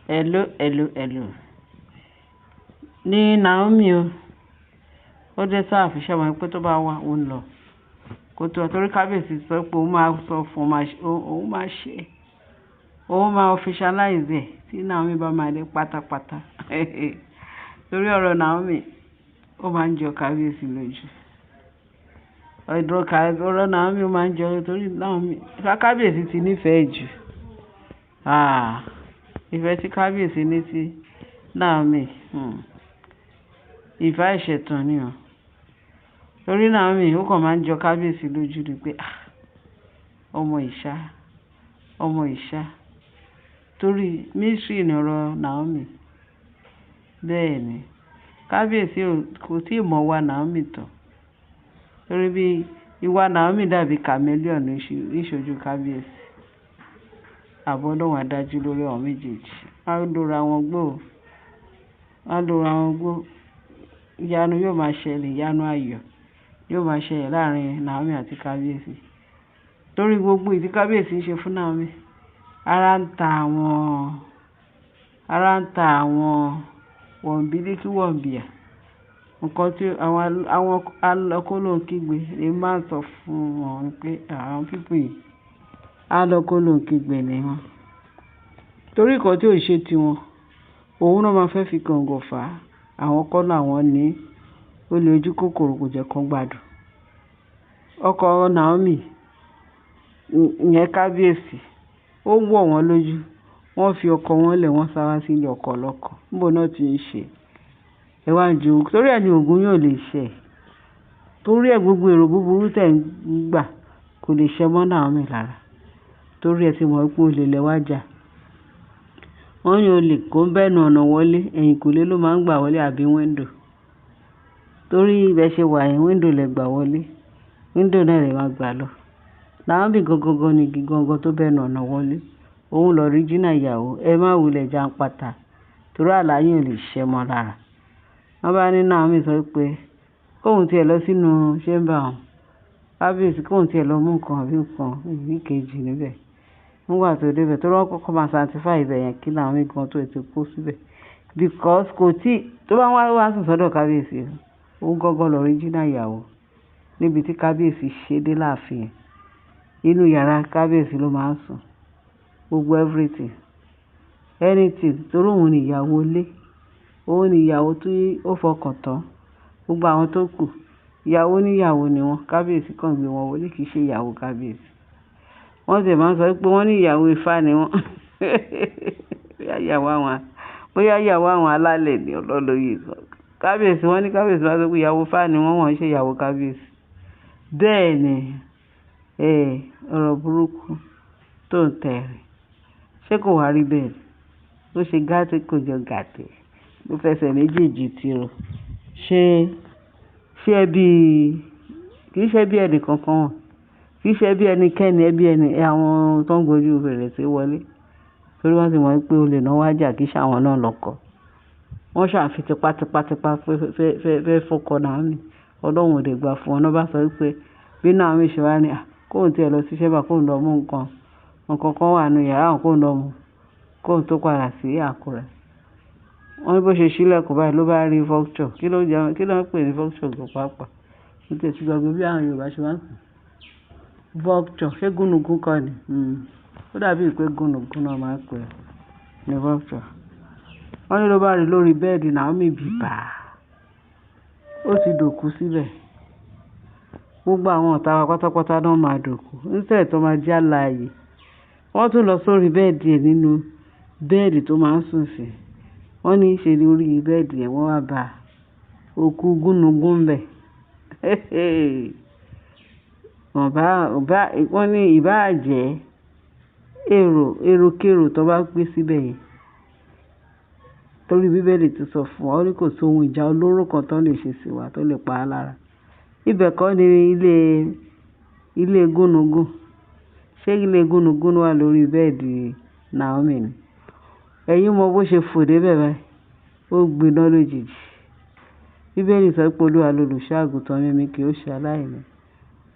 Hello, hello, hello. Ní Naomi o, ó dé sáàfin, ṣé mọ̀ pé tó bá wá, ó ń lọ. Kó tó, torí kábíyèsí sọ pé òun máa sọ fún òun máa ṣe, òun máa officialize ẹ̀ tí Naomi bá máa dé pátápátá. Torí ọ̀rọ̀ Naomi, ó máa ń jọ kábíyèsí lójú. Ọ̀rọ̀ Naomi ó máa ń jọ torí Naomi, kábíyèsí ti nífẹ̀ẹ́ jù. Ah! Ìfẹ́ tí kábíyèsí ní sí Naomi, ìfẹ́ àìṣẹ̀tàn ni o. Torí Naomi ó kàn máa ń jọ kábíyèsí lójú ni pé, ah! Ọmọ ìṣá, ọmọ ìṣá. Torí mystery ni ọ̀rọ̀ Naomi. Bẹ́ẹ̀ ni, kábíyèsí kò tí ì mọ̀ wá Naomi tán. Torí bí ìwà Naomi dàbí chameleon níṣojú kábíyèsí. Àbọ̀ Ọlọ́run á dájú lórí àwọn méjèèjì. Wọ́n á lora wọn gbó. Wọ́n á lora wọn gbó. Ìyanu yóò máa ṣẹlẹ̀, ìyanu ayọ̀ yóò máa ṣẹlẹ̀ láàárín Naomi àti kábíyèsí. Torí gbogbo ìdí kábíyèsí ń ṣe fún Naomi, ara ń ta àwọn, ara ń ta àwọn wọ̀nbílíkì wọ̀nbíà. Nǹkan tí àwọn alọ́kólóhunkígbe ni máa ń sọ fún wọn pé àwọn people yìí, alọ́kólóhunkígbe ni wọ́n. Torí nǹkan tí ò ṣe ti wọn, òun náà máa fẹ́ fi gọ̀ǹgọ̀ fà á. Àwọn kọ́ làwọn ní olè ojú kòkòrò kò jẹ́ kó gbádùn. Ọkọ Naomi, ìyẹn kábíyèsí, ó wọ̀ wọ́n lójú. Wọ́n fi ọkọ wọn lẹ̀, wọ́n sá wá sí ilé ọkọ lọ́kọ. Níbo náà tí ń ṣe? Ẹ wá ń ju, torí ẹ ní ògún yóò lè ṣẹ. Torí ẹ gbogbo èrò búburú tẹ̀ ń gbà kò lè ṣẹ mọ́ Naomi lára. Torí ẹ ti mọ̀ pé olè lẹ wá jà. Wọ́n ní olè kó ń bẹ́nu ọ̀nà wọlé, ẹ̀yìnkùlé ló máa ń gbà wọlé àbí window. Torí bẹ́ ṣe wà yẹn, window lẹ gbà wọlé, window náà lẹ máa gbà lọ. Naomi gangan ni igi gangan tó bẹ́nu ọ̀nà wọlé. Òun lọ original ìyàwó. Ẹ má wulẹ̀ jàǹpátá torí àlá yín ò lè ṣẹ mọ́ lára. Wọ́n bá ní Naomi sọ pé kóun tí ẹ lọ sínú chamber òun. Kábíyèsí kóun tí ẹ lọ mú nǹkan àbí nǹkan ìbí kejì níbẹ̀. Nígbà tó dé ibẹ̀, torí wọ́n kọ́kọ́ máa sanctify ibẹ̀ yẹn kí Naomi gan tó ti kó síbẹ̀. Because kò tí, tó bá wá wá sùn sọ́dọ̀ kábíyèsí, òun gangan lọ original ìyàwó. Níbi tí kábíyèsí ṣe dé láàfin. Inú yàrá kábíyèsí ló máa ń sùn. Gbogbo everything, anything torí òun ni ìyàwó ilé. Òun ni ìyàwó tí ó fọkàn tán. Gbogbo àwọn tó kù, ìyàwó oníyàwó ni wọ́n. Kábíyèsí kàn gbé wọn wọlé, kì í ṣe ìyàwó kábíyèsí. Wọ́n sì máa ń sọ pé wọ́n ní ìyàwó ifá ni wọ́n. Bóyá ìyàwó àwọn, bóyá ìyàwó àwọn alálẹ̀ ni Ọlọ́run lóye sọ. Kábíyèsí, wọ́n ní kábíyèsí máa ń sọ pé ìyàwó ifá ni wọ́n, wọ́n ṣe ìyàwó kábíyèsí. Bẹ́ẹ̀ ni, ọ̀rọ̀ burúkú tó ń tẹ̀rín. Ṣé kò wá rí bẹ́ẹ̀ ni? Ó ṣe gàtè kò jọ gàtè. Ló fẹsẹ̀ méjèèjì tiro. Ṣé, ṣé ẹbí, kì í ṣe ẹbí ẹni kankan wọ́n. Kì í ṣe ẹbí ẹnikẹ́ni, ẹbí ẹni, àwọn tó ń gbójú fèrèsé wọlé. Torí wọ́n sì mọ̀ pé olè náà wá jà kì í ṣe àwọn náà lọ́kọ. Wọ́n ṣà fi tipátipá tipá fẹ́, fẹ́, fẹ́, fẹ́ fọkọ Naomi. Ọlọ́run ò dè gbà fún wọn. Wọ́n bá sọ wípé bí Naomi ṣe wá ní, à, kóun tí ẹ lọ sí chamber kóun lọ mú nǹkan. Nǹkan kan wà nínú yàrá òun kóun lọ mú. Kóun tó padà sí Àkúrẹ́. Wọ́n ní bó ṣe ṣílẹ̀kùn báyìí ló bá rí vulture. Kí ló jẹ́, kí ló ń pè ní vulture gan pàápàá? Mo tiẹ̀ tí gbàgbé bí àwọn Yorùbá ṣe máa ń pè. Vulture. Ṣé gúnugún kọ́ ni? Ó dàbí pé gúnugún náà máa ń pè ní vulture. Wọ́n ní ló bá rí lórí bẹ́ẹ̀dì Naomi bìbà. Ó ti dòkú síbẹ̀. Gbogbo àwọn ọ̀tá wa pátápátá náà máa dòkú. Instead tó máa jẹ́ alààyè. Wọ́n tún lọ sórí bẹ́ẹ̀dì ẹ̀ nínú bẹ́ẹ̀dì tó máa ń sùn sí. Wọ́n ní ṣe ní orí bẹ́ẹ̀dì yẹn wọ́n wá bá òkú gúnugún ń bẹ̀. Wọ́n bá, bá, wọ́n ní ìbá jẹ́ èrò, èròkérò tó bá gbé síbẹ̀ yẹn. Torí bíbélì ti sọ fún wa, ó ní kò sí ohun ìjà olóró kan tó lè ṣe sí wa tó lè pa á lára. Ibẹ̀ kọ́ ni ilé, ilé gúnugún. Ṣé ilé gúnugún wà lórí bẹ́ẹ̀dì Naomi ni? Ẹ̀yin mọ bó ṣe fò dé bẹ̀ báyìí. Ó gbiná lójijì. Bíbélì sọ pé Olúwa lolùṣọ́ àgùntàn mi, èmi kì í ṣe aláìní.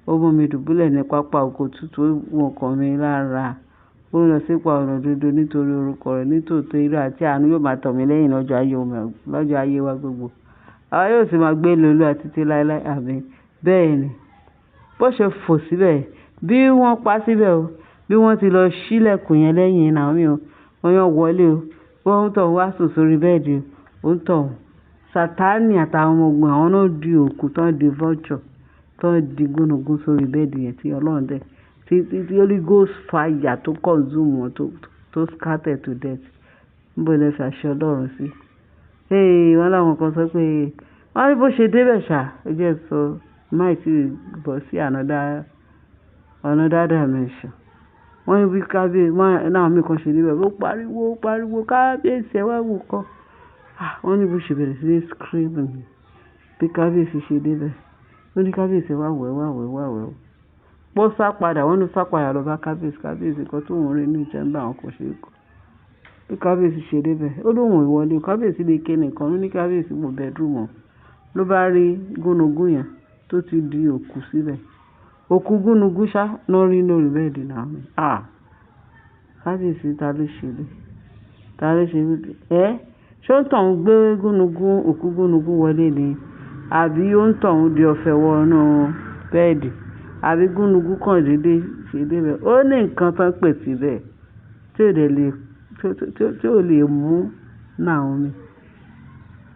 Ó mú mi dùbúlẹ̀ ní pápá oko tútù, ó mú ọkàn mi lára. Ó ń lọ sípa ọ̀nà òdodo nítorí orúkọ rẹ̀. Nítòótọ́ ire àti àánú yóò máa tọ̀ mí lẹ́yìn lọ́jọ́ ayé wa gbogbo. Àwa yóò sì máa gbé ilé Olúwa títí láéláé. Àmín. Bẹ́ẹ̀ ni. Bó ṣe fò síbẹ̀, bí wọ́n pa síbẹ̀ o, bí wọ́n ti lọ ṣílẹ̀kùn yẹn lẹ́yìn Naomi o, wọ́n yàn wọlé o. Wọ́n ń tọ̀ wá sùn sórí bẹ́ẹ̀dì o, ó ń tọ̀. Sátánì àtàwọn ọmọ ogun àwọn náà di òkú tán di vulture, tán di gúnugún sórí bẹ́ẹ̀dì yẹn tí Ọlọ́run dẹ̀, tí Holy Ghost fire tó consume wọn tó scatter to death. Níbo lẹ fi àṣẹ Ọlọ́run sí? Hey, wọ́n láwọn kan sọ pé wọ́n ní bó ṣe dé bẹ̀ ṣá, ẹ jẹ́ sọ, máì tí bọ̀ sí another dimension. Wọ́n ní bí kábíyèsí, Naomi kan ṣe dé bẹ̀, ó pariwo, ó pariwo, kábíyèsí ẹ wá wò kọ́. Ah, wọ́n ní bó ṣe bẹ̀rẹ̀ sí ní scream ni. Bí kábíyèsí ṣe dé bẹ̀. Ó ní kábíyèsí ẹ wá wò, ẹ wá wò, ẹ wá wò. Bó sá padà, wọ́n ní ó sá padà lọ bá kábíyèsí. Kábíyèsí nǹkan tó ń rí nínú chamber àwọn kò ṣe é kọ́. Bí kábíyèsí ṣe dé bẹ̀, ó lóhùn ìwọlé. Kábíyèsí lè ké nìkan. Ó ní kábíyèsí wo bedroom wọn. Ló bá rí gúnugún yẹn tó ti di òkú síbẹ̀. Òkú gúnugún ṣá ló rí lórí bẹ́ẹ̀dì Naomi. Ah! Kábíyèsí ta ló ṣe lé? Ta ló ṣe lé? Ẹ́! Ṣé ó ń tọ̀ ń gbé gúnugún, òkú gúnugún wọlé ni? Àbí ó ń tọ̀ ń di ọ̀fẹ́ wọ inú bẹ́ẹ̀dì? Àbí gúnugún kan dédé ṣe dé bẹ̀? Ó ní nǹkan tó ń pè síbẹ̀ tí ò dẹ̀ lè, tí ò lè mú Naomi.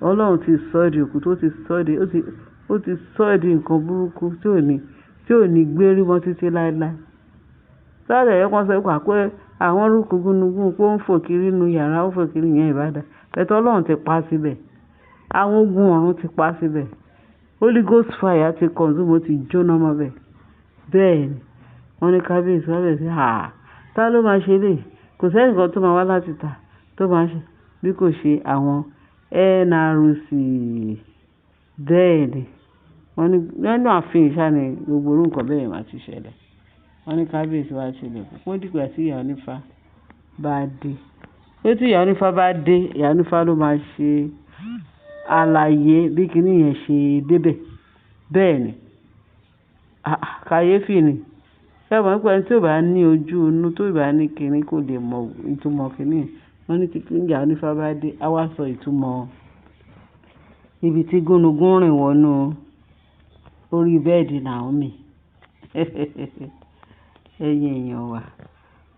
Ọlọ́run ti sọ di òkú tó ti sọ di, ó ti sọ di nǹkan burúkú tí ò ní gbérí mọ́ títí láéláé. Sọ́dọ̀ ẹ̀ kan sọ pé àwọn orúkọ gúnugún pé ó ń fò kiri nínú yàrá, ó ń fò kiri ìyẹn ìbá dà. But Ọlọ́run ti pa síbẹ̀. Àwọn ogun ọ̀run ti pa síbẹ̀. Holy Ghost fire ti consume, ó ti jóná mọ́ bẹ̀. Bẹ́ẹ̀ ni. Wọ́n ní kábíyèsí wọ́n bẹ̀rẹ̀ sí, "Àh! Ta ló máa ṣe eléyìí?" Kò sí ẹnìkan tó máa wá láti ìta tó máa ṣe bí kò ṣe àwọn NRC. Bẹ́ẹ̀ ni. Wọ́n ní nínú ààfin ṣá ni gbogbo irú nǹkan bẹ́ẹ̀ máa ti ṣẹlẹ̀. Wọ́n ní kábíyèsí wá ṣílẹ̀kùn. Ó dìgbà tí ìyá onífá bá dé. Pé tí ìyá onífá bá dé, ìyá onífá ló máa ṣe àlàyé bí kíní yẹn ṣe dé bẹ̀. Bẹ́ẹ̀ ni. Àh! Kàyéfì ni. Ṣé ẹ mọ̀ pé ẹni tí ò bá ní ojú inú, tó bá ní kíní kò lè mọ ìtumọ̀ kíní yẹn. Wọ́n ní tí ìyá onífá bá dé, a wá sọ ìtumọ̀ ibi tí gúnugún rìn wọnú orí bẹ́ẹ̀dì Naomi. Ẹ̀yin èèyàn wa,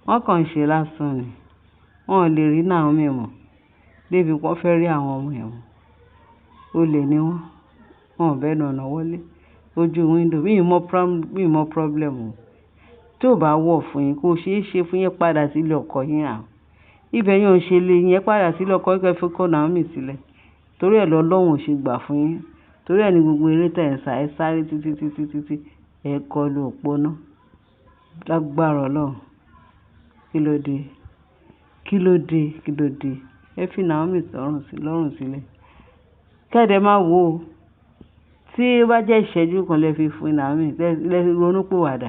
wọ́n kàn ń ṣe lásán ni. Wọn ò lè rí Naomi mọ́. Débi pé wọ́n fẹ́ rí àwọn ọmọ ẹ̀ mọ́. Olè ni wọ́n. Wọn ò bẹ́nu ọ̀nà wọlé. Ojú window. Mi ò mọ problem o. Tí ò bá wọ̀ fún yín, kó ṣe é ṣe fún yín padà sí ilé ọkọ yín now. Ibẹ̀ yẹn ò ṣe lé yín, ẹ padà sí ilé ọkọ yín kí ẹ fi ọkọ Naomi sílẹ̀. Torí ẹ lọ́lọ́run ò ṣe gbà fún yín. Torí ẹ ní gbogbo eré tí ẹ̀ ń sá, ẹ sáré títí, títí, títí, ẹ kọlu òpónà. Lágbára Ọlọ́run. Kí ló dé? Kí ló dé? Kí ló dé? Ẹ fi Naomi lọ́rùn sílẹ̀. Kẹ́dẹ̀ máa wò ó. Tí ó bá jẹ́ ìṣẹ́jú kan lẹ fi fún Naomi, lẹ fi ronú pìwàdà.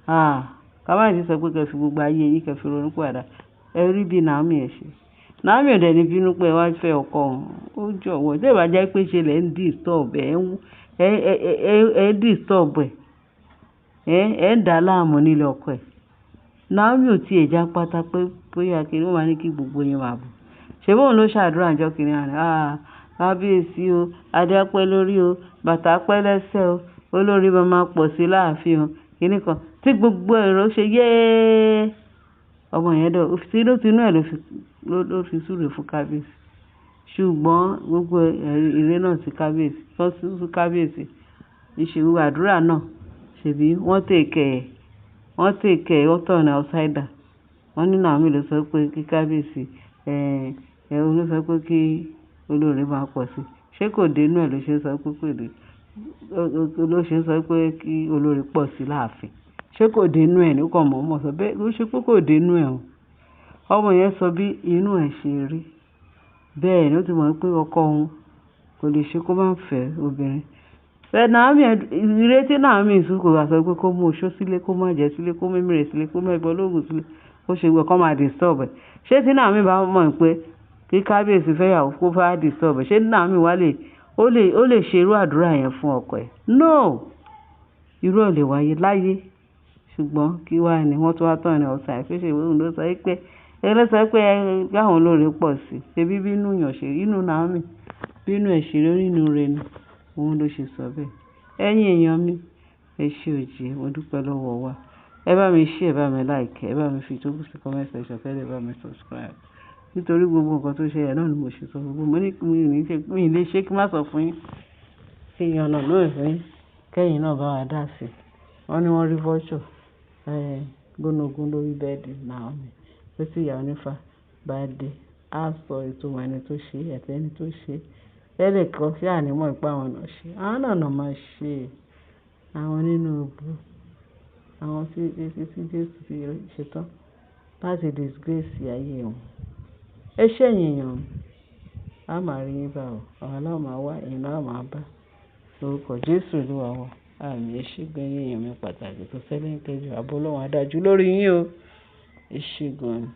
Ah! Ká má sì sọ pé kí ẹ fi gbogbo ayé yín kí ẹ fi ronú pìwàdà. Ẹ rí bí Naomi ẹ ṣe. Naomi ò dẹ̀ ní bínú pé ẹ wá fẹ́ ọkọ òun. Ó jọ̀wọ́. Tí ò bá jẹ́ pé ṣe lẹ ń disturb ẹ, ẹ ń disturb ẹ. Ẹ ń dà láàmú nílé ọkọ ẹ̀. Naomi ò tí ì já pátá pé bóyá kí ó máa ní kí gbogbo yín máa bọ̀. Ṣé bóun ló ṣàdúrà ọjọ́ kìíní àná? Ah! Kábíyèsí o, adé pẹ́ lórí o, bàtà pẹ́ lẹ́sẹ̀ o, olórí máa máa pọ̀ sí láàfin o. Kíní kan tí gbogbo èrò ṣe yéé. Ọmọ yẹn dọ̀, tinú tinú ẹ̀ ló fi súre fún kábíyèsí. Ṣùgbọ́n gbogbo ère náà tí kábíyèsí, tó fún kábíyèsí, ìṣe gbogbo àdúrà náà, ṣèbí wọ́n take ẹ̀, wọ́n take ẹ̀, ó turn upside down. Wọ́n ní Naomi ló sọ pé kí kábíyèsí, ẹ́, òun ló sọ pé kí olórí máa pọ̀ sí. Ṣé kò dé inú ẹ̀ ló ṣe sọ pé kò dé, ló ṣe sọ pé kí olórí pọ̀ sí láàfin? Ṣé kò dé inú ẹ̀ ní ó kàn mọ̀ọ́mọ̀ sọ bẹ́ẹ̀? Ó ṣe pé kò dé inú ẹ̀ o. Ọmọ yẹn sọ bí inú ẹ̀ ṣe rí. Bẹ́ẹ̀ ni ó ti mọ̀ pé ọkọ òun kò lè ṣe kó má fẹ́ obìnrin. Bẹ́ẹ̀ Naomi, ìrètí Naomi sùn kò wá sọ pé kó mú oṣó sílé, kó má jẹ sílé, kó mú emèrè sílé, kó mú ẹbọ olóògùn sílé, kó ṣe gbogbo ẹ̀ kó máa disturb ẹ̀. Ṣé tí Naomi bá mọ̀ pé kí kábíyèsí fẹ́ ìyàwó kó fẹ́ disturb ẹ̀, ṣé Naomi wá lè, ó lè ṣe irú àdúrà yẹn fún ọkọ ẹ̀? No! Irú ẹ̀ lè wáyé láyé. Ṣùgbọ́n kí wà ní wọ́n tún wá turn upside. Pé ṣe òun ló sọ pé, ẹ ló sọ pé kí àwọn olórí pọ̀ sí i. Ṣé bí inú èèyàn ṣe rí, inú Naomi, bí inú ẹ̀ ṣe rí, inú rẹ̀ ni. Òun ló ṣe sọ bẹ́ẹ̀. Ẹ̀yin èèyàn mi, ẹ ṣé òjé, mo dúpẹ́ lọ́wọ́ wa. Ẹ bá mi share, ẹ bá mi like, ẹ bá mi fi ìtókù sí comment section, kẹ́ dẹ̀ bá mi subscribe. Nítorí gbogbo nǹkan tó ṣẹlẹ̀ náà ni mo ṣe sọ gbogbo. Mo ní mi ò ní ṣe, mi ò lè ṣe kí má sọ fún yín. Kí n yànnà náà fún yín. Kẹ́yìn náà bá wa dá sí i. Wọ́n ní wọ́n rí vulture, gúnugún lórí bẹ́ẹ̀dì Naomi. Pé tí ìyá onífá bá dé, á sọ ìtumọ̀ ẹni tó ṣe àti ẹni tó ṣe. Ẹnìkan ṣé àní mọ̀ pé àwọn náà ṣe. Àwọn náà náà máa ṣe. Àwọn nínú òbú. Àwọn tí, tí Jésù ti ṣetán láti disgrace ayé wọn. Ẹ ṣé ẹ̀yin èèyàn mi. A máa rí yín bá o. Àwa náà máa wá, ẹ̀yin náà máa bá. Lórúkọ Jésù Olúwa wa. Àmín. Ẹ ṣé gan ẹ̀yin èèyàn mi pàtàkì tó sẹ́lẹ̀ ń tẹ́jú. Ààbò Ọlọ́run á dájú lórí yín o. Ẹ ṣé gan ni.